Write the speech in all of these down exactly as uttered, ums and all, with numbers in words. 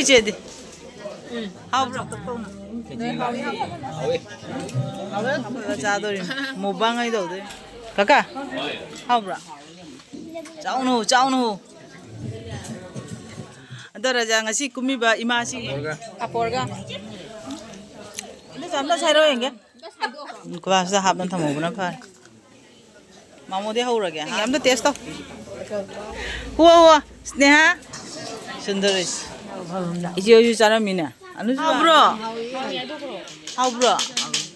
ꯏꯆꯦꯗꯤ? ꯎꯝ꯫ ꯍꯥꯎꯕ꯭ꯔꯣ? ꯆꯥꯗꯣꯔꯤ꯫ ꯃꯨꯛꯕꯥꯡ ꯑꯩ ꯇꯧꯗꯣꯏ꯫ ꯀꯀꯥ, ꯍꯥꯎꯕ꯭ꯔꯣ? ꯆꯥꯎꯅ ꯍꯨ, ꯆꯥꯎꯅ ꯍꯨ꯫ ꯑꯗꯣ ꯔꯥꯖꯥ, ꯉꯁꯤ ꯀꯨꯝꯃꯤꯕ ꯏꯃꯥꯁꯤꯒꯤ ꯄꯥꯐꯣꯔꯒ꯫ ꯑꯗꯨ ꯆꯥꯝꯗ ꯁꯥꯏꯔꯣ ꯌꯦꯡꯒꯦ꯫ ꯒ꯭ꯂꯥꯁꯇ ꯍꯥꯞꯅ ꯊꯝꯍꯧꯕꯅ ꯐꯔꯦ꯫ ꯃꯥꯃꯣꯗꯤ ꯍꯧꯔꯒꯦ꯫ ꯑꯝꯇ ꯇꯦꯁ ꯇꯧ꯫ ꯍꯨꯋꯥ, ꯍꯨꯋꯥ꯫ ꯁ꯭ꯅꯦꯍꯥ꯫ ꯁꯨꯟꯗꯔꯤꯁ꯫ ꯏꯆꯦ ꯍꯣꯏꯁꯨ ꯆꯥꯔꯝꯃꯤꯅꯦ꯫ ꯑꯅꯨꯁꯨ ꯍꯥꯎꯕ꯭ꯔꯣ? ꯍꯥꯎꯕ꯭ꯔꯣ?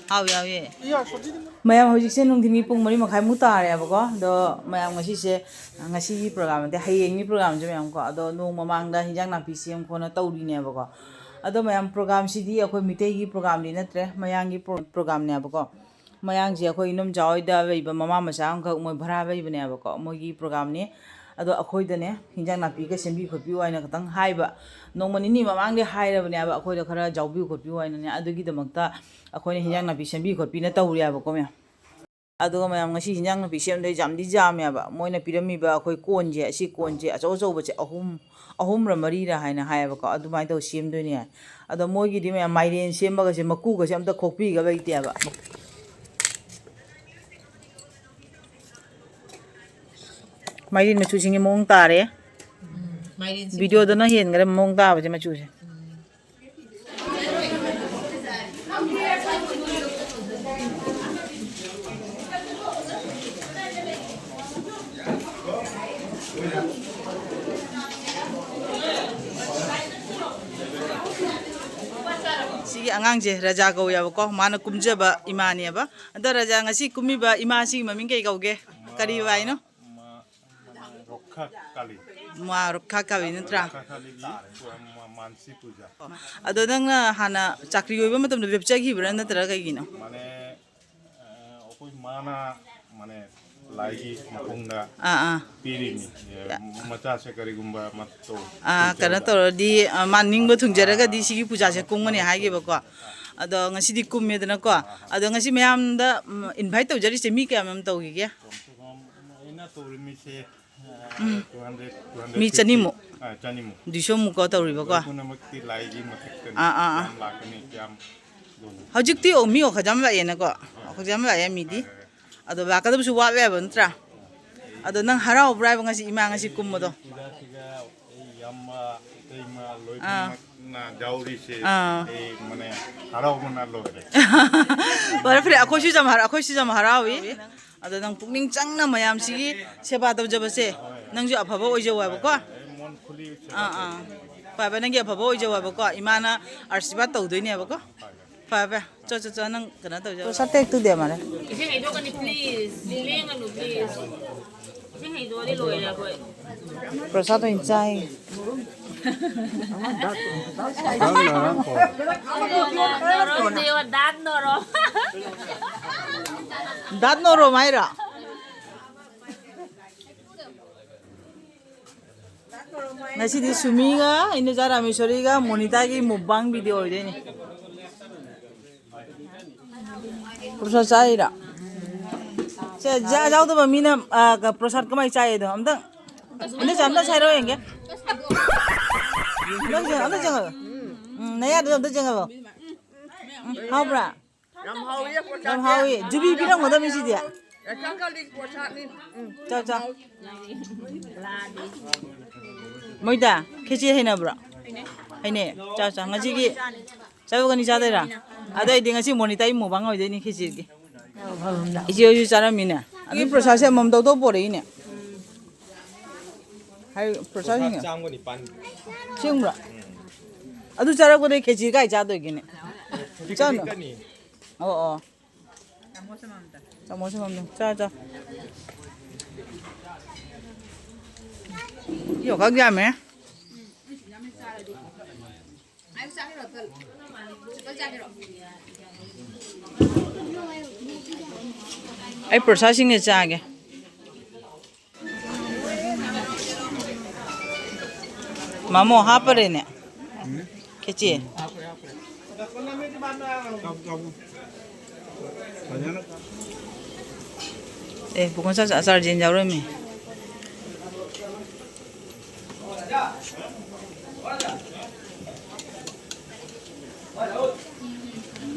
ꯍꯥꯎꯏ, ꯍꯥꯎꯏ꯫ ꯃꯌꯥꯝ, ꯍꯧꯖꯤꯛꯁꯦ ꯅꯨꯡꯊꯤꯟꯒꯤ ꯄꯨꯡ ꯃꯔꯤ ꯃꯈꯥꯏꯃꯨꯛ ꯇꯥꯔꯦꯕꯀꯣ꯫ ꯑꯗꯣ ꯃꯌꯥꯝ, ꯉꯁꯤꯁꯦ, ꯉꯁꯤꯒꯤ ꯄ꯭ꯔꯣꯒ꯭ꯔꯥꯝ ꯅꯠꯇꯦ, ꯍꯌꯦꯡꯒꯤ ꯄ꯭ꯔꯣꯒ꯭ꯔꯥꯝꯁꯦ ꯃꯌꯥꯝ ꯀꯣ꯫ ꯑꯗꯣ ꯅꯣꯡ ꯃꯃꯥꯡꯗ ꯍꯤꯟꯖꯥꯡ ꯅꯥꯄꯤ ꯁꯦꯝ ꯈꯣꯠꯅ ꯇꯧꯔꯤꯅꯦꯕꯀꯣ꯫ ꯑꯗꯣ ꯃꯌꯥꯝ, ꯄ꯭ꯔꯣꯒ꯭ꯔꯥꯝꯁꯤꯗꯤ ꯑꯩꯈꯣꯏ ꯃꯤꯇꯩꯒꯤ ꯄ꯭ꯔꯣꯒ꯭ꯔꯥꯝꯗꯤ ꯅꯠꯇ꯭ꯔꯦ, ꯃꯌꯥꯡꯒꯤ ꯄ꯭ꯔꯣ-, ꯄ꯭ꯔꯣꯒ꯭ꯔꯥꯝꯅꯦꯕꯀꯣ꯫ ꯃꯌꯥꯡꯁꯦ ꯑꯩꯈꯣꯏ ꯏꯅꯝꯆꯥ ꯍꯣꯏꯗ ꯂꯩꯕ ꯃꯃꯥ ꯃꯆꯥ ꯑꯃꯈꯛ ꯃꯣꯏ ꯚꯔꯥ ꯂꯩꯕꯅꯦꯕꯀꯣ, ꯃꯣꯏꯒꯤ ꯄ꯭ꯔꯣꯒ꯭ꯔꯥꯝꯅꯤ꯫ ꯑꯗꯣ ꯑꯩꯈꯣꯏꯗꯅꯦ ꯍꯤꯟꯖꯥꯡ ꯅꯥꯄꯤꯒ ꯁꯦꯝꯕꯤ ꯈꯣꯠꯄꯤꯌꯨ ꯍꯥꯏꯅ ꯈꯛꯇꯪ ꯍꯥꯏꯕ꯫ ꯅꯣꯡꯃ ꯅꯤꯅꯤ ꯃꯃꯥꯡꯗꯤ ꯍꯥꯏꯔꯕꯅꯦꯕ, ꯑꯩꯈꯣꯏꯗ ꯈꯔ ꯌꯥꯎꯕꯤꯌꯨ ꯈꯣꯠꯄꯤꯌꯨ ꯍꯥꯏꯅꯅꯦ꯫ ꯑꯗꯨꯒꯤꯗꯃꯛꯇ ꯑꯩꯈꯣꯏꯅ ꯍꯤꯟꯖꯥꯡ ꯅꯥꯄꯤ ꯁꯦꯝꯕꯤ ꯈꯣꯠꯄꯤꯅ ꯇꯧꯔꯤꯑꯕꯀꯣ ꯃꯌꯥꯝ꯫ ꯑꯗꯨꯒ ꯃꯌꯥꯝ, ꯉꯁꯤ ꯍꯤꯟꯖꯥꯡ ꯅꯥꯄꯤ ꯁꯦꯝꯗꯣꯏ ꯌꯥꯝꯗꯤ ꯌꯥꯝꯃꯦꯕ꯫ ꯃꯣꯏꯅ ꯄꯤꯔꯝꯃꯤꯕ ꯑꯩꯈꯣꯏ ꯀꯣꯟꯁꯦ, ꯑꯁꯤ ꯀꯣꯟꯁꯦ ꯑꯆꯧ ꯑꯆꯧꯕꯁꯦ ꯑꯍꯨꯝ, ꯑꯍꯨꯝꯔ ꯃꯔꯤꯔ ꯍꯥꯏꯅ ꯍꯥꯏꯌꯦꯕꯀꯣ꯫ ꯑꯗꯨꯃꯥꯏꯅ ꯇꯧꯔ ꯁꯦꯝꯗꯣꯏꯅꯦ꯫ ꯑꯗꯣ ꯃꯣꯏꯒꯤꯗꯤ ꯃꯌꯥꯝ, ꯃꯥꯏꯔꯦꯟ ꯁꯦꯝꯕꯒꯁꯦ ꯃꯀꯨꯒꯁꯦ ꯑꯝꯇ ꯈꯣꯛꯄꯤꯒ ꯂꯩꯇꯦꯕ꯫ ꯃꯥꯏꯔꯦꯟ ꯃꯆꯨꯁꯤꯡꯁꯦ ꯃꯑꯣꯡ ꯇꯥꯔꯦ꯫ ꯎꯝ, ꯃꯥꯏꯔꯦꯟꯁꯦ ꯚꯤꯗꯤꯑꯣꯗꯅ ꯍꯦꯟꯈ꯭ꯔꯦ ꯃꯑꯣꯡ ꯇꯥꯕꯁꯦ ꯃꯆꯨꯁꯦ꯫ ꯎꯝ꯫ ꯁꯤꯒꯤ ꯑꯉꯥꯡꯁꯦ ꯔꯥꯖꯥ ꯀꯧꯋꯦꯕꯀꯣ, ꯃꯥꯅ ꯀꯨꯝꯖꯕ ꯏꯃꯥꯅꯦꯕ꯫ ꯑꯗꯣ ꯔꯥꯖꯥ, ꯉꯁꯤ ꯀꯨꯝꯃꯤꯕ ꯏꯃꯥꯁꯤꯒꯤ ꯃꯃꯤꯡ ꯀꯩ ꯀꯧꯒꯦ? ꯀꯔꯤ ꯍꯥꯏꯅꯣ? ꯃꯥ, ꯃꯥ ꯔꯣꯈꯥ ꯀꯥꯂꯤ꯫ ꯃꯥ ꯔꯣꯈꯥ ꯀꯥꯂꯤ ꯅꯠꯇ꯭ꯔꯥ? ꯔꯣꯈꯥ ꯀꯥꯂꯤꯒꯤ, ꯃꯥ, ꯃꯥꯟꯁꯤ ꯄꯨꯖꯥ꯫ ꯑꯗꯣ ꯅꯪꯅ ꯍꯥꯟꯅ ꯆꯥꯀ꯭ꯔꯤ ꯑꯣꯏꯕ ꯃꯇꯝꯗ ꯂꯦꯞꯆꯈꯤꯕ꯭ꯔꯥ ꯅꯠꯇ꯭ꯔꯒ ꯀꯩꯒꯤꯅꯣ? ꯃꯥꯅꯦ, ꯑ, ꯑꯩꯈꯣꯏ ꯃꯥꯅ, ꯃꯥꯅꯦ, ꯂꯥꯏꯒꯤ ꯃꯈꯣꯡꯗ ꯑꯥ, ꯑꯥ꯫ ꯄꯤꯔꯤꯅꯤ꯫ ꯑꯦ, ꯃꯆꯥꯁꯦ ꯀꯔꯤꯒꯨꯝꯕ ꯑꯃ ꯇꯧ-, ꯑꯥ, ꯀꯩꯅꯣ ꯇꯧꯖꯕꯗ꯫ ꯇꯧꯔꯗꯤ, ꯑ, ꯃꯥ ꯅꯤꯡꯕ ꯊꯨꯡꯖꯔꯒꯗꯤ ꯁꯤꯒꯤ ꯄꯨꯖꯥꯁꯦ ꯀꯨꯝꯒꯅꯤ ꯍꯥꯏꯈꯤꯕꯀꯣ꯫ ꯑꯗꯣ ꯉꯁꯤꯗꯤ ꯀꯨꯝꯃꯦꯗꯅꯀꯣ꯫ ꯑꯗꯣ ꯉꯁꯤ ꯃꯌꯥꯝꯗ, ꯎꯝ, invite ꯇꯧꯖꯔꯤꯁꯦ ꯃꯤ ꯀꯌꯥꯝ ꯌꯥꯝ ꯇꯧꯈꯤꯒꯦ? ꯑꯩꯅ ꯇꯧꯔꯤꯃꯤꯁꯦ, ꯑ, ꯎꯝ꯫ Two hundred, ꯃꯤ ꯆꯅꯤꯃꯨꯛ꯫ ꯑꯥ, ꯆꯅꯤꯃꯨꯛ꯫ ꯗꯨꯏꯁꯣꯃꯨꯛꯀꯣ ꯇꯧꯔꯤꯕꯀꯣ? ꯂꯣꯏ ꯄꯨꯝꯅꯃꯛꯇꯤ ꯂꯥꯏꯒꯤ ꯃꯊꯛꯇꯅꯤ꯫ ꯑꯥ, ꯑꯥ, ꯑꯥ꯫ ꯀꯌꯥꯝ ꯂꯥꯛꯀꯅꯤ, ꯀꯌꯥꯝ ꯍꯧꯖꯤꯛꯇꯤ, ꯑꯣ, ꯃꯤ ꯑꯣꯈꯖꯥꯝ ꯂꯥꯛꯑꯦꯅꯀꯣ꯫ ꯑꯣꯈꯖꯥꯝ ꯂꯥꯛꯑꯦ ꯃꯤꯗꯤ꯫ ꯑꯗꯣ ꯂꯥꯛꯀꯗꯕꯁꯨ ꯋꯥꯠꯂꯦꯕ ꯅꯠꯇ꯭ꯔꯥ? ꯑꯗꯣ ꯅꯪ ꯍꯔꯥꯎꯕ꯭ꯔꯥ ꯍꯥꯏꯕ ꯉꯁꯤ ꯏꯃꯥ ꯉꯁꯤ ꯀꯨꯝꯕꯗꯣ? ꯁꯤꯗ, ꯁꯤꯗ ꯑꯩ ꯏꯌꯥꯝꯕ, ꯏꯇꯩꯃ ꯑꯥ꯫ ꯂꯣꯏꯅꯃꯛꯅ ꯌꯥꯎꯔꯤꯁꯦ꯫ ꯑꯥ꯫ ꯑꯩ ꯃꯅꯦ ꯍꯔꯥꯎꯕꯅ ꯂꯣꯏꯔꯦ꯫ ꯐꯔꯦ, ꯐꯔꯦ, ꯑꯩꯈꯣꯏꯁꯨ ꯌꯥꯝ ꯍꯔꯥꯎ-, ꯑꯩꯈꯣꯏꯁꯨ ꯌꯥꯝ ꯍꯔꯥꯎꯏ꯫ ꯑꯗꯣ ꯅꯪ ꯄꯨꯛꯅꯤꯡ ꯆꯪꯅ ꯃꯌꯥꯝꯁꯤꯒꯤ ꯁꯦꯕꯥ ꯇꯧꯖꯕꯁꯦ ꯅꯪꯁꯨ ꯑꯐꯕ ꯑꯣꯏꯖꯧ ꯍꯥꯏꯕꯀꯣ꯫ ꯑꯥ, ꯑꯥ꯫ ꯐꯕ ꯅꯪꯒꯤ ꯑꯐꯕ ꯑꯣꯏꯖꯧ ꯍꯥꯏꯕꯀꯣ꯫ ꯏꯃꯥꯅ ꯑꯥꯔꯁꯤꯕꯥꯗ ꯇꯧꯗꯣꯏꯅꯦꯕꯀꯣ꯫ ꯐꯔꯦ, ꯐꯔꯦ꯫ ꯆꯣ, ꯆꯣ, ꯆꯣ, ꯅꯪ ꯀꯩꯅꯣ ꯇꯧꯖꯔꯣ꯫ ꯄ꯭ꯔꯣꯁꯥꯗ ꯍꯦꯛ ꯇꯨꯗꯦ ꯃꯥꯅꯦ꯫ ꯏꯁꯤꯡ ꯍꯩꯗꯣꯛꯀꯅꯤ, please꯫ ꯂꯦꯡꯒꯅꯨ, please꯫ ꯏꯁꯤꯡ ꯍꯩꯗꯣꯛꯑꯗꯤ ꯂꯣꯏꯔꯦ ꯑꯩꯈꯣꯏ꯫ ꯄ꯭ꯔꯣꯁꯥꯗ ꯑꯣꯏꯅ ꯆꯥꯏ꯫ ꯅꯣꯔꯣꯝꯅꯦꯕ, ꯗꯥꯛ ꯅꯣꯔꯣꯝ꯫ ꯗꯥꯛ ꯅꯣꯔꯣꯝ ꯍꯥꯏꯔꯣ? ꯉꯁꯤꯗꯤ ꯁꯨꯃꯤꯒ, ꯏꯅꯦꯆꯥ ꯔꯥꯃꯦꯁꯣꯔꯤꯒ, ꯃꯣꯅꯤꯇꯥꯒꯤ mukbang video ꯑꯣꯏꯗꯣꯏꯅꯤ꯫ ꯄ꯭ꯔꯣꯁꯥꯗ ꯆꯥꯏꯔꯥ? ꯁꯦ, ꯆꯥ ꯌꯥꯎꯗꯕ ꯃꯤꯅ, ꯑ, ꯄ꯭ꯔꯣꯁꯥꯗ ꯀꯃꯥꯏꯅ ꯆꯥꯏꯗꯣ? ꯑꯝꯇꯪ, ꯑꯝꯇ ꯆꯥ-, ꯑꯝꯇ ꯁꯥꯏꯔꯛꯑꯣ ꯌꯦꯡꯒꯦ꯫ ꯑꯝꯇ ꯆꯦꯡꯉꯣ, ꯑꯝꯇ ꯆꯦꯡꯉꯣ꯫ ꯎꯝ, ꯅꯌꯥꯗꯨꯗ ꯑꯝꯇ ꯆꯦꯡꯉꯣ꯫ ꯎꯝ, ꯍꯥꯎꯕ꯭ꯔꯥ? ꯌꯥꯝ ꯍꯥꯎꯋꯤ, ꯄ꯭ꯔꯣꯁꯥꯗ꯫ ꯌꯥꯝ ꯍꯥꯎꯋꯤ꯫ ꯖꯨꯕꯤ ꯄꯤꯔꯝꯒꯗꯕꯅꯤ ꯁꯤꯗꯤ꯫ ꯌꯥꯏꯁꯀꯜꯒꯤ ꯄ꯭ꯔꯣꯁꯥꯗꯅꯤ꯫ ꯎꯝ꯫ ꯆꯥꯎ, ꯆꯥꯎ꯫ ꯃꯣꯏꯗ, ꯈꯦꯆꯤ ꯍꯩꯅꯕ꯭ꯔꯣ? ꯍꯩꯅꯩ꯫ ꯆꯥꯎ, ꯆꯥꯎ꯫ ꯉꯁꯤꯒꯤ ꯆꯥꯛ ꯑꯅꯤ ꯆꯥꯗꯣꯏꯔꯥ? ꯑꯗꯨ ꯑꯩꯗꯤ ꯉꯁꯤ ꯃꯣꯅꯤꯇꯥꯒꯤ mukbang ꯑꯣꯏꯗꯣꯏꯅꯤ ꯈꯦꯆꯤꯒꯤ꯫ ꯏꯆꯦ ꯍꯣꯏꯁꯨ ꯆꯥꯔꯝꯃꯤꯅꯦ꯫ ꯑꯗꯨ ꯄ꯭ꯔꯣꯁꯥꯗꯁꯦ ꯑꯃꯃꯝ ꯇꯧ ꯇꯧ ꯄꯣꯔꯛꯏꯅꯦ꯫ ꯍꯥꯏ, ꯄ꯭ꯔꯣꯁꯥꯗꯁꯤꯡꯅ꯫ ꯆꯥꯝꯃꯒ ꯅꯤꯄꯥꯟ꯫ ꯑꯁꯦꯡꯕ꯭ꯔꯣ? ꯑꯗꯨ ꯆꯥꯔꯛꯄꯗꯩ ꯈꯦꯆꯤ ꯀꯥꯏ ꯆꯥꯗꯣꯏꯒꯦꯅꯦ? ꯆꯥꯅꯨ꯫ ꯑꯣ, ꯑꯣ꯫ ꯆꯥꯃꯣꯁ ꯑꯃꯃꯝ꯫ ꯆꯥ, ꯆꯥ꯫ ꯌꯣ, ꯈꯛ ꯌꯥꯝꯃꯦ꯫ ꯑꯩ ꯄ꯭ꯔꯣꯁꯥꯁꯤꯡꯅ ꯆꯥꯒꯦ꯫ ꯃꯃꯣ ꯍꯥꯞꯄꯔꯦꯅꯦ꯫ ꯈꯦꯆꯤ꯫ ꯑꯦ, ꯄꯨꯈꯝ ꯆꯥ-, ꯑꯆꯥꯔ ꯌꯦꯟ ꯌꯥꯎꯔꯝꯃꯤ꯫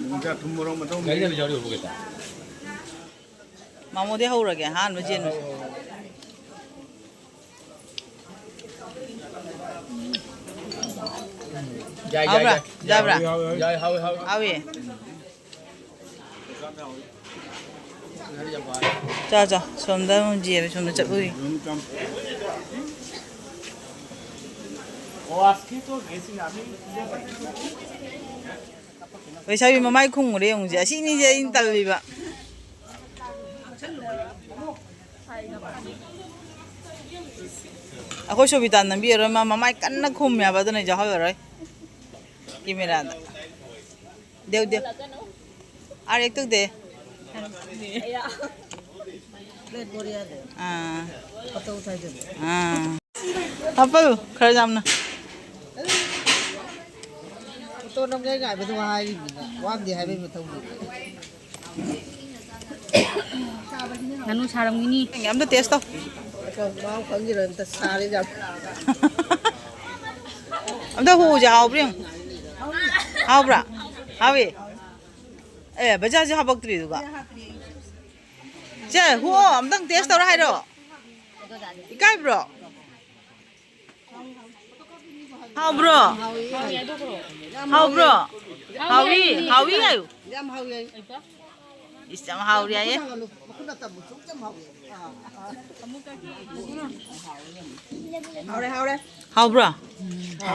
ꯃꯣꯖꯥ ꯊꯨꯝ ꯃꯣꯔꯣꯛ ꯃꯇꯧ ꯒꯥꯔꯤꯗ ꯌꯥꯎꯔꯤ ꯎꯕ ꯀꯩꯀꯥ꯫ ꯃꯥꯃꯣꯗꯤ ꯍꯧꯔꯒꯦ, ꯑꯍꯥꯟꯕ ꯆꯦꯟꯕ꯫ ꯌꯥꯏ, ꯌꯥꯏ, ꯍꯥꯎꯕ꯭ꯔꯥ? ꯌꯥꯏ꯫ ꯌꯥꯕ꯭ꯔꯥ? ꯌꯥꯏ, ꯍꯥꯎꯋꯦ, ꯍꯥꯎꯋꯦ꯫ ꯍꯥꯎꯋꯦ꯫ ꯆꯥ, ꯆꯥ꯫ ꯁꯣꯝꯗ ꯑꯃꯨꯛ ꯌꯦꯜꯂꯦ, ꯁꯣꯝꯗ ꯆꯠꯂꯨꯔꯤ꯫ ꯂꯩꯁꯥꯕꯤ ꯃꯃꯥꯏ ꯈꯨꯡꯉꯨꯔꯦ ꯌꯦꯡꯉꯨꯁꯦ꯫ ꯑꯁꯤꯅꯤꯁꯦ ꯑꯩꯅ ꯇꯜꯂꯤꯕ꯫ ꯑꯩꯈꯣꯏ ꯁꯣꯕꯤꯇꯥ ꯅꯝꯕꯤꯔꯔꯣꯏ, ꯃꯥ ꯃꯃꯥꯏ ꯀꯟꯅ ꯈꯨꯝꯃꯦ ꯍꯥꯏꯕ, ꯑꯗꯨꯅ ꯑꯩ ꯌꯥꯎꯍꯜꯂꯔꯣꯏ ꯀꯦꯃꯦꯔꯥꯗ꯫ ꯗꯦꯎ, ꯗꯦꯎ꯫ ꯑꯥꯔ ꯑꯦꯛ ꯇꯧꯗꯦ꯫ ꯑꯥ꯫ ꯑꯥ꯫ ꯍꯥꯞꯄꯜꯂꯨ ꯈꯔ ꯌꯥꯝꯅ꯫ ꯐꯣꯇꯣ ꯅꯝꯒꯦ ꯉꯥꯏꯕꯗꯨ ꯍꯥꯏꯔꯤꯕꯅꯤꯅ ꯋꯥꯠꯂꯤ ꯍꯥꯏꯕꯩ ꯃꯊꯧ ꯂꯩꯇꯦ꯫ ꯉꯥꯅꯨ ꯁꯥꯔꯝꯒꯤꯅꯤ꯫ ꯑꯝꯇ ꯇꯦꯁ ꯇꯧ꯫ ꯃꯍꯥꯎ ꯈꯪꯈꯤꯔꯣꯏ, ꯑꯝꯇ ꯁꯥꯔꯦ ꯌꯥꯝ꯫ ꯑꯝꯇ ꯍꯨꯁꯦ, ꯍꯥꯎꯕ꯭ꯔꯥ ꯌꯦꯡꯉꯨ꯫ ꯍꯥꯎꯕ꯭ꯔꯥ? ꯍꯥꯎꯋꯦ꯫ ꯑꯦ, ꯕꯖꯥꯔꯁꯦ ꯍꯥꯄꯛꯇ꯭ꯔꯤꯗꯨꯒ꯫ ꯁꯦ, ꯍꯨꯑꯣ, ꯑꯝꯇꯪ ꯇꯦꯁ ꯇꯧꯔ ꯍꯥꯏꯔꯣ꯫ ꯏꯀꯥꯏꯕ꯭ꯔꯣ? ꯍꯥꯎꯕ꯭ꯔꯣ? ꯍꯥꯎꯕ꯭ꯔꯣ? ꯍꯥꯎꯋꯤ, ꯍꯥꯎꯋꯤ ꯍꯥꯏꯌꯨ꯫ ꯌꯥꯝ ꯍꯥꯎꯔꯤ ꯍꯥꯏꯌꯦ꯫ ꯏꯁ, ꯌꯥꯝ ꯍꯥꯎꯔꯤ ꯍꯥꯏꯌꯦ꯫ ꯍꯥꯎꯔꯦ, ꯍꯥꯎꯔꯦ꯫ ꯍꯥꯎꯕ꯭ꯔꯣ?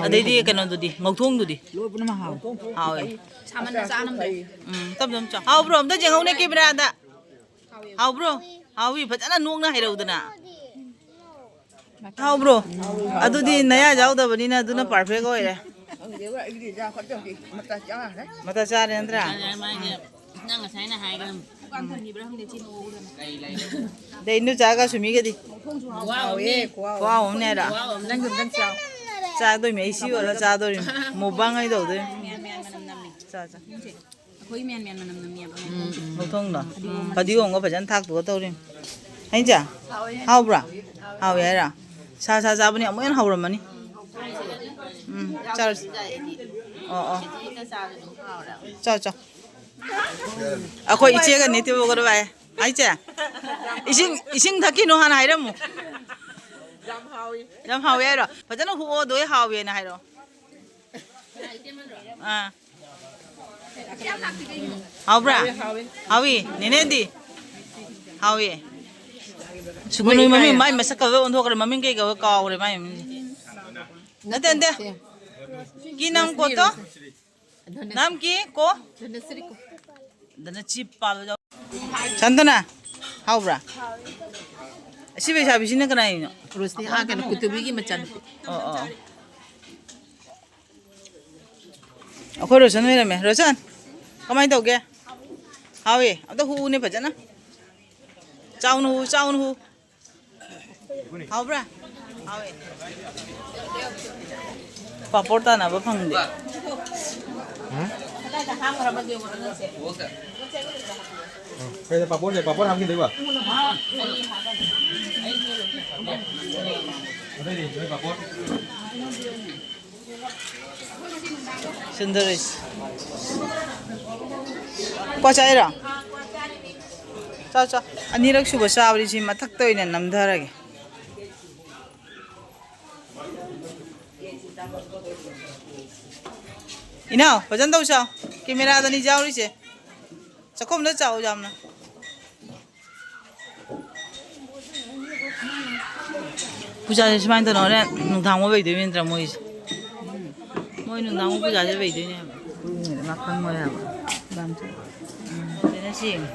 ꯑꯗꯩꯗꯤ ꯀꯩꯅꯣꯗꯨꯗꯤ, ꯉꯧꯊꯣꯡꯗꯨꯗꯤ? ꯂꯣꯏ ꯄꯨꯝꯅꯃꯛ ꯍꯥꯎꯋꯦ꯫ ꯍꯥꯎꯋꯦ꯫ ꯁꯥꯃꯟꯅ ꯆꯥ ꯉꯝꯗ꯭ꯔꯦ꯫ ꯎꯝ, ꯇꯞ ꯇꯞ ꯆꯥꯎ꯫ ꯍꯥꯎꯕ꯭ꯔꯣ? ꯑꯝꯇ ꯌꯦꯡꯍꯧꯅꯦ ꯀꯦꯃꯦꯔꯥꯗ꯫ ꯍꯥꯎꯕ꯭ꯔꯣ? ꯍꯥꯎꯋꯤ, ꯐꯖꯅ ꯅꯣꯛꯅ ꯍꯩꯔꯧꯗꯅ꯫ ꯍꯥꯎꯕ꯭ꯔꯣ? ꯑꯗꯨꯗꯤ ꯅꯌꯥ ꯌꯥꯎꯗꯕꯅꯤꯅ ꯑꯗꯨꯅ ꯄꯔꯐꯦꯛ ꯑꯣꯏꯔꯦ꯫ ꯈꯪꯗꯦꯕ, ꯑꯩꯒꯤꯗꯤ ꯌꯥ ꯈꯣꯠꯇꯕꯗꯤ ꯃꯇꯥ ꯆꯥꯔꯦ꯫ ꯃꯇꯥ ꯆꯥꯔꯦ ꯅꯠꯇ꯭ꯔꯥ? ꯅꯪ ꯉꯁꯥꯏꯅ ꯍꯥꯏꯈ꯭ꯔꯕꯅꯤ꯫ ꯗꯨꯀꯥꯟ ꯊꯝꯃꯤꯕ꯭ꯔꯥ ꯈꯪꯗꯦ, ꯆꯦ ꯅꯣꯛꯍꯧꯗꯅ꯫ ꯑꯗꯩ ꯏꯟꯗꯣꯆꯥꯒ ꯁꯨꯃꯤꯒꯗꯤ? ꯈꯨꯍꯥꯎ ꯑꯃꯅꯦ꯫ ꯈꯨꯍꯥꯎ ꯑꯃꯅꯦ ꯍꯥꯏꯔꯣ? ꯈꯨꯍꯥꯎ ꯑꯃꯅꯦ꯫ ꯅꯪꯁꯨ ꯑꯝꯇꯪ ꯆꯥꯎ꯫ ꯆꯥꯗꯣꯏꯃꯤ, ꯑꯩ ꯁꯤ ꯑꯣꯏꯔ ꯆꯥꯗꯣꯔꯤꯃꯤ꯫ ꯃꯨꯛꯕꯥꯡ ꯑꯣꯏꯅ ꯇꯧꯗꯣꯏꯃꯤ꯫ ꯃꯌꯥꯟ ꯃꯌꯥꯟ ꯃꯅꯝ ꯅꯝꯃꯦ꯫ ꯆꯥ, ꯆꯥ꯫ ꯑꯩꯈꯣꯏ ꯃꯌꯥꯟ ꯃꯌꯥꯟ ꯃꯅꯝ ꯅꯝꯃꯦꯕ꯫ ꯎꯝ, ꯎꯝ꯫ ꯃꯈꯣꯡꯗꯣ꯫ ꯐꯗꯤꯒꯣꯝꯒ ꯐꯖꯅ ꯊꯥꯛꯇꯣꯛꯑ ꯇꯧꯔꯤꯃꯤ꯫ ꯍꯥꯏꯅꯤꯆꯥ? ꯍꯥꯎꯕ꯭ꯔꯥ? ꯍꯥꯎꯋꯦ ꯍꯥꯏꯔꯣ? ꯁꯥ ꯁꯥ ꯆꯥꯕꯅꯤ ꯑꯃꯨꯛ ꯍꯦꯟꯅ ꯍꯧꯔꯝꯃꯅꯤ꯫ ꯎꯝ, ꯆꯥꯔꯁꯤ꯫ ꯑꯣ, ꯑꯣ꯫ ꯆꯥꯎ, ꯆꯥꯎ꯫ ꯑꯩꯈꯣꯏ ꯏꯆꯦꯒ ꯅꯤꯇꯤꯕꯒꯔꯣ ꯚꯥꯏ꯫ ꯍꯥꯏ ꯏꯆꯦ, ꯏꯁꯤꯡ, ꯏꯁꯤꯡ ꯊꯛꯈꯤꯅꯨ ꯍꯥꯟꯅ ꯍꯥꯏꯔꯝꯃꯨ꯫ ꯌꯥꯝ ꯍꯥꯎꯏ꯫ ꯌꯥꯝ ꯍꯥꯎꯏ ꯍꯥꯏꯔꯣ? ꯐꯖꯅ ꯍꯨꯛꯑꯣ, ꯑꯗꯨ ꯑꯩ ꯍꯥꯎꯏꯅ ꯍꯥꯏꯔꯣ꯫ ꯑꯥ꯫ ꯍꯥꯎꯕ꯭ꯔꯥ? ꯍꯥꯎꯏ꯫ ꯅꯦꯅꯦꯗꯤ? ꯍꯥꯎꯏ꯫ ꯁꯨꯒꯨꯅꯨ ꯃꯃꯤꯡ, ꯃꯥꯏ ꯃꯁꯛ ꯀꯧꯋꯦ ꯑꯣꯟꯊꯣꯛꯈ꯭ꯔꯦ꯫ ꯃꯃꯤꯡ ꯀꯩ ꯀꯧꯋꯦ ꯀꯥꯎꯈ꯭ꯔꯦ ꯃꯥꯏ ꯃꯃꯤꯡꯁꯦ꯫ ꯅꯠꯇꯦ, ꯅꯠꯇꯦ꯫ ꯀꯤ ꯅꯝ ꯀꯣꯠꯇꯣ? ꯅꯝ ꯀꯤ ꯀꯣ? ꯗꯅ ꯆꯤꯞ ꯄꯥꯜꯂꯣ꯫ ꯁꯟꯇꯅꯥ, ꯍꯥꯎꯕ꯭ꯔꯥ? ꯑꯁꯤ ꯂꯩꯁꯥꯕꯤꯁꯤꯅ ꯀꯅꯥꯏꯅꯣ? ꯔꯣꯁꯅꯤ, ꯑꯥ, ꯀꯩꯅꯣ, ꯀꯨꯇꯨꯕꯤꯒꯤ ꯃꯆꯟ꯫ ꯑꯣ, ꯑꯣ꯫ ꯑꯩꯈꯣꯏ ꯔꯣꯁꯟ ꯑꯣꯏꯔꯝꯃꯦ꯫ ꯔꯣꯁꯟ, ꯀꯃꯥꯏꯅ ꯇꯧꯒꯦ? ꯍꯥꯎꯏ꯫ ꯑꯝꯇ ꯍꯨꯎꯅꯦ ꯐꯖꯅ꯫ ꯆꯥꯎꯅ ꯍꯨ, ꯆꯥꯎꯅ ꯍꯨ꯫ ꯍꯥꯎꯕ꯭ꯔꯥ? ꯍꯥꯎꯋꯦ꯫ ꯄꯥꯄꯣꯔ ꯇꯥꯅꯕ ꯐꯪꯗꯦ꯫ ꯎꯝ? ꯀꯩꯅꯣ ꯄꯥꯄꯣꯔꯁꯦ? ꯄꯥꯄꯣꯔ ꯍꯥꯞꯈꯤꯗꯣꯏꯕ? ꯑꯇꯩꯗꯤ ꯅꯣꯏ ꯄꯥꯄꯣꯔ? ꯁꯨꯟꯗꯔꯤꯁ꯫ ꯀ꯭ꯋꯥ ꯆꯥꯏꯔꯣ? ꯆꯥꯎ, ꯆꯥꯎ꯫ ꯑꯅꯤꯔꯛ ꯁꯨꯕ ꯆꯥꯕꯗꯤ ꯁꯤ ꯃꯊꯛꯇ ꯑꯣꯏꯅ ꯅꯝꯊꯔꯒꯦ꯫ ꯏꯅꯥꯎ, ꯐꯖꯅ ꯇꯧ ꯆꯥꯎ꯫ ꯀꯦꯃꯦꯔꯥꯗꯅꯤ ꯌꯥꯎꯔꯤꯁꯦ꯫ ꯆꯥꯛꯈꯨꯝꯗ ꯆꯥꯎ ꯌꯥꯝꯅ꯫ ꯄꯨꯖꯥꯁꯦ ꯁꯨꯃꯥꯏꯅ ꯇꯧꯅ ꯍꯣꯔꯦꯟ ꯅꯨꯡꯗꯥꯡ ꯑꯣꯏꯕꯩꯗꯣꯏ ꯅꯠꯇ꯭ꯔꯥ ꯃꯣꯏꯁꯦ? ꯃꯣꯏ ꯅꯨꯡꯗꯥꯡ ꯄꯨꯖꯥꯁꯦ ꯄꯩꯗꯣꯏꯅꯦ ꯍꯥꯏꯕ꯫ ꯃꯥ ꯈꯪꯉꯣꯏ ꯍꯥꯏꯕ꯫ ꯎꯝ, ꯐꯖꯅ ꯁꯦꯡꯉꯦ꯫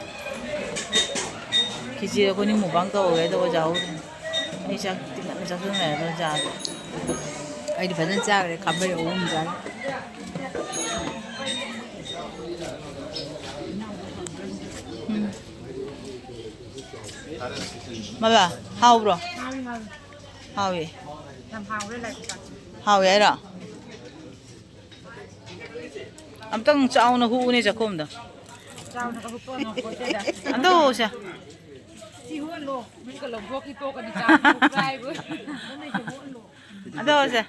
ꯈꯦꯆꯤ ꯑꯩꯈꯣꯏꯅꯤ ꯃꯨꯛꯕꯥꯡ ꯇꯧꯔꯒꯦ ꯑꯗꯣ ꯑꯣꯖꯥ ꯍꯣꯏ꯫ ꯑꯩ ꯆꯥꯛ ꯇꯤꯡꯈꯠꯅ ꯆꯥꯁꯤꯟꯈ꯭ꯔꯦ ꯑꯗꯣ ꯑꯣꯖꯥꯗꯣ꯫ ꯑꯩꯗꯤ ꯐꯖꯅ ꯆꯥꯈ꯭ꯔꯦ, ꯈꯥꯕꯩ ꯑꯍꯨꯝ ꯆꯥꯔꯦ꯫ ꯎꯝ꯫ ꯃꯕꯥ, ꯍꯥꯎꯕ꯭ꯔꯣ? ꯍꯥꯎꯋꯦ, ꯍꯥꯎꯋꯦ꯫ ꯍꯥꯎꯋꯦ꯫ ꯌꯥꯝ ꯍꯥꯎꯔꯦ, ꯂꯥꯏ ꯄꯨꯖꯥ꯫ ꯍꯥꯎꯋꯦ ꯍꯥꯏꯔꯣ? ꯑꯝꯇꯪ ꯆꯥꯎꯅ ꯍꯨꯎꯅꯦ ꯆꯥꯛꯈꯨꯝꯗꯣ꯫ ꯆꯥꯎꯅꯒ ꯍꯨꯞꯄ ꯉꯝꯄꯣꯠꯇꯦꯗ꯫ ꯑꯗꯣ ꯁꯦ꯫ ꯑꯗꯣ ꯁꯦ,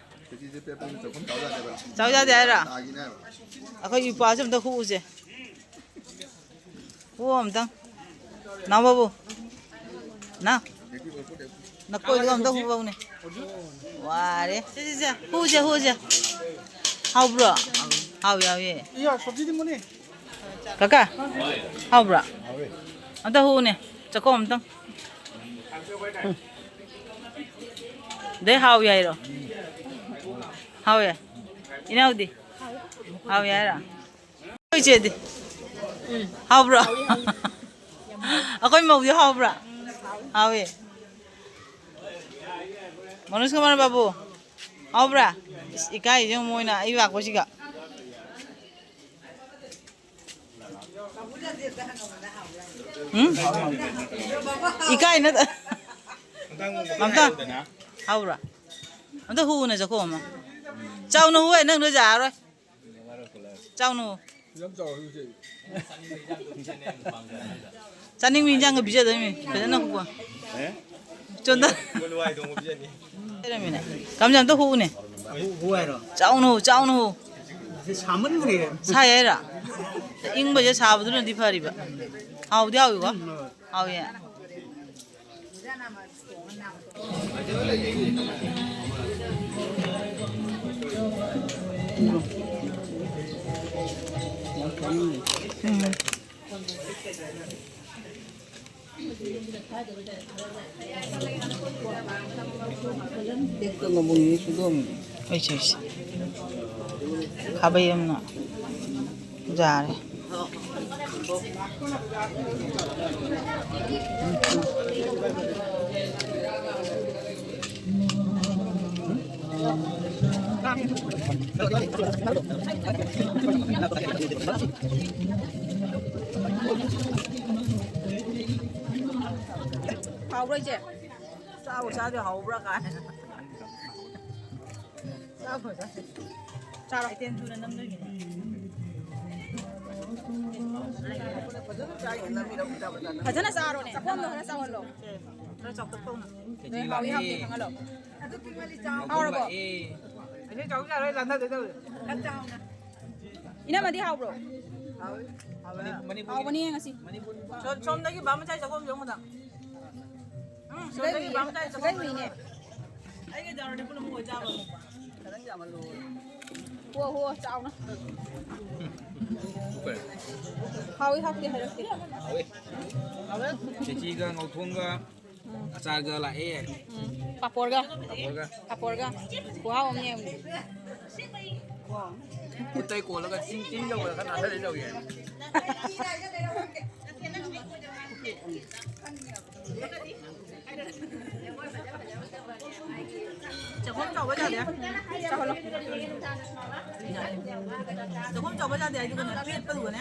ꯆꯥꯎ ꯌꯥꯗꯦ ꯍꯥꯏꯔꯣ? ꯑꯩꯈꯣꯏ ꯏꯄ꯭ꯋꯥꯁꯦ ꯑꯝꯇ ꯍꯨꯎꯁꯦ꯫ ꯍꯨ ꯑꯝꯇꯪ꯫ ꯅꯥꯎ ꯕꯥꯕꯨ꯫ ꯅꯥꯎ꯫ ꯅꯀꯣꯏꯗꯨꯒ ꯑꯝꯇ ꯍꯨꯕꯧꯅꯦ꯫ ꯋꯥꯔꯦ꯫ ꯁꯦ, ꯁꯦ, ꯁꯦ꯫ ꯍꯨꯁꯦ, ꯍꯨꯁꯦ꯫ ꯍꯥꯎꯕ꯭ꯔꯣ? ꯍꯥꯎꯏ, ꯍꯥꯎꯏ꯫ ꯀꯀꯥ, ꯍꯥꯎꯕ꯭ꯔꯣ? ꯑꯝꯇ ꯍꯨꯅꯦ꯫ ꯆꯥꯛꯈꯣꯝ ꯑꯝꯇꯪ꯫ ꯑꯗꯩ ꯍꯥꯎꯏ ꯍꯥꯏꯔꯣ? ꯍꯥꯎꯏ꯫ ꯏꯅꯥꯎꯗꯤ? ꯍꯥꯎꯏ ꯍꯥꯏꯔꯣ? ꯑꯩꯈꯣꯏ ꯏꯆꯦꯗꯤ? ꯎꯝ꯫ ꯍꯥꯎꯕ꯭ꯔꯣ? ꯍꯥꯎꯏ, ꯍꯥꯎꯏ꯫ ꯑꯩꯈꯣꯏ ꯃꯧꯗꯤ ꯍꯥꯎꯕ꯭ꯔꯥ? ꯎꯝ, ꯍꯥꯎꯏ꯫ ꯍꯥꯎꯏ꯫ ꯃꯅꯣꯖ ꯀꯨꯃꯥꯔ ꯕꯥꯕꯨ, ꯍꯥꯎꯕ꯭ꯔꯥ? ꯏꯁ, ꯏꯀꯥꯏꯁꯦ ꯌꯦꯡꯉꯨ ꯃꯣꯏꯅ ꯑꯩ ꯂꯥꯛꯄꯁꯤꯒ꯫ ꯎꯝ? ꯏꯀꯥꯏꯅ ꯃꯝꯇꯥ, ꯍꯥꯎꯕ꯭ꯔꯥ? ꯑꯝꯇ ꯍꯨꯅ ꯆꯈꯣ ꯑꯃ꯫ ꯆꯥꯎꯅ ꯍꯨ, ꯅꯪ ꯂꯣꯏ ꯌꯥꯔꯔꯣꯏ꯫ ꯆꯥꯎꯅ ꯍꯨ꯫ ꯆꯥꯅꯤꯡꯕ ꯏꯟꯖꯥꯡꯒ ꯄꯤꯖꯗꯣꯏꯅꯤ, ꯐꯖꯅ ꯍꯨꯀꯣ꯫ ꯆꯣꯟꯗ꯫ ꯂꯩꯔꯝꯃꯤꯅꯦ꯫ ꯀꯝꯖꯥ ꯑꯝꯇ ꯍꯨꯎꯅꯦ꯫ ꯍꯨ ꯍꯥꯏꯔꯣ? ꯆꯥꯎꯅ ꯍꯨ, ꯆꯥꯎꯅ ꯍꯨ꯫ ꯁꯤ ꯁꯥꯃꯟꯈ꯭ꯔꯦ꯫ ꯁꯥꯏ ꯍꯥꯏꯔꯣ? ꯏꯪꯕꯁꯦ ꯁꯥꯕꯗꯨꯅꯗꯤ ꯐꯔꯤꯕ꯫ ꯍꯥꯎꯗꯤ ꯍꯥꯎꯏꯀꯣ? ꯎꯝ, ꯍꯣꯏ꯫ ꯍꯥꯎꯏ꯫ ꯎꯝ꯫ ꯑꯩꯁꯦ, ꯑꯩꯁꯦ꯫ ꯈꯥꯕꯩ ꯑꯃꯅ ꯌꯥꯔꯦ꯫ ꯍꯥꯎꯕ꯭ꯔꯣ ꯏꯆꯦ? ꯆꯥꯕꯨ ꯆꯥꯗꯦ, ꯍꯥꯎꯕ꯭ꯔꯥ ꯀꯥꯏꯅ꯫ ꯆꯥꯕꯨ ꯆꯥꯗꯦ꯫ ꯆꯥꯔꯣ, ꯏꯇꯦꯟ ꯊꯨꯅ ꯅꯝꯗꯣꯏꯅꯦ꯫ ꯐꯖꯅ ꯆꯥꯔꯣꯅꯦ, ꯆꯥꯛꯈꯣꯝꯗꯣ ꯈꯔ ꯆꯥꯎꯍꯜꯂꯣ꯫ ꯈꯔ ꯆꯥꯎꯇꯛ ꯇꯧꯅ꯫ ꯅꯣꯏ ꯍꯥꯎꯏ ꯍꯥꯎꯇꯦ ꯈꯪꯍꯜꯂꯣ꯫ ꯍꯥꯎꯔꯕꯣ? ꯑꯁꯤ ꯆꯥꯎ ꯆꯥꯔꯣꯏ, ꯂꯥꯟꯊꯗꯣꯏ ꯇꯧꯔꯦ꯫ ꯏꯅꯝꯃꯗꯤ ꯍꯥꯎꯕ꯭ꯔꯣ? ꯍꯥꯎꯕꯅꯤ ꯉꯁꯤ꯫ ꯁꯣꯝ-, ꯁꯣꯝꯗꯒꯤ ꯕꯥ ꯃꯆꯥꯏ ꯆꯥꯛꯈꯣꯝ ꯌꯣꯝꯒꯗ꯫ ꯎꯝ, ꯁꯣꯝꯗꯒꯤ ꯕꯥ ꯃꯆꯥꯏ ꯆꯥꯛꯈꯣꯝ ꯌꯣꯝꯒꯗ꯫ ꯑꯩꯒ ꯖꯥꯔꯨꯗꯤ ꯄꯨꯟꯅ ꯃꯣꯏ ꯆꯥꯕ꯫ ꯍꯣ, ꯍꯣ, ꯆꯥꯎꯅ꯫ ꯍꯥꯎꯏ ꯍꯥꯎꯇꯦ ꯍꯥꯏꯔꯛꯀꯦ꯫ ꯍꯥꯎꯏ꯫ ꯈꯦꯆꯤꯒ ꯉꯧꯊꯣꯡꯒ ꯑꯆꯥꯔꯒ ꯂꯥꯛꯑꯦ꯫ ꯎꯝ, ꯄꯥꯄꯣꯔꯒ꯫ ꯄꯥꯄꯣꯔꯒ꯫ ꯄꯥꯄꯣꯔꯒ꯫ ꯈꯨꯍꯥꯎ ꯑꯃꯅꯦ꯫ ꯈꯨꯠꯇꯩ ꯀꯣꯜꯂꯒ ꯆꯤꯡ ꯆꯤꯡ ꯇꯧꯕꯗ ꯈꯔ ꯅꯥꯟꯊꯗꯣꯏ ꯇꯧꯔꯤ꯫ ꯆꯥꯛꯈꯣꯝ ꯆꯥꯎꯕ ꯌꯥꯗꯦ꯫ ꯆꯥꯎꯍꯜꯂꯣ꯫ ꯆꯥꯛꯈꯣꯝ ꯆꯥꯎꯕ ꯌꯥꯗꯦ ꯍꯥꯏꯗꯤ ꯀꯩꯅꯣ, ꯄꯦꯠꯄꯗꯨꯒꯅꯦ꯫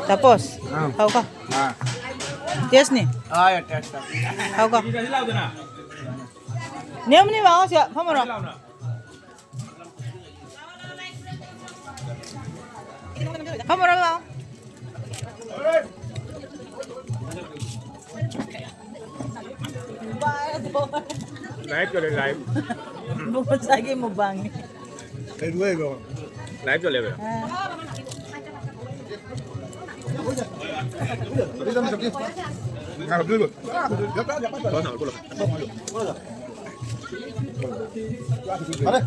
ꯇꯥꯄꯣꯁ, ꯑꯥ꯫ ꯍꯥꯎꯀꯣ? ꯑꯥ꯫ ꯇꯦꯁꯅꯤ? ꯑꯥ, ꯌꯥ, ꯇꯦꯁ ꯇꯧ꯫ ꯍꯥꯎꯀꯣ? ꯅꯦꯝꯅꯤ ꯃꯥꯉꯣ ꯁꯤ ꯐꯝꯃꯔꯣ꯫ ꯐꯝꯃꯔꯣ ꯂꯥꯎ꯫ Live ꯆꯠꯂꯦ, live꯫ ꯃꯁꯥꯒꯤ mukbang ꯅꯤ꯫ ꯂꯩꯔꯨ ꯂꯩꯔꯨ꯫ Live ꯆꯠꯂꯦꯕ꯫ ꯑꯥ꯫ ꯐꯔꯦ꯫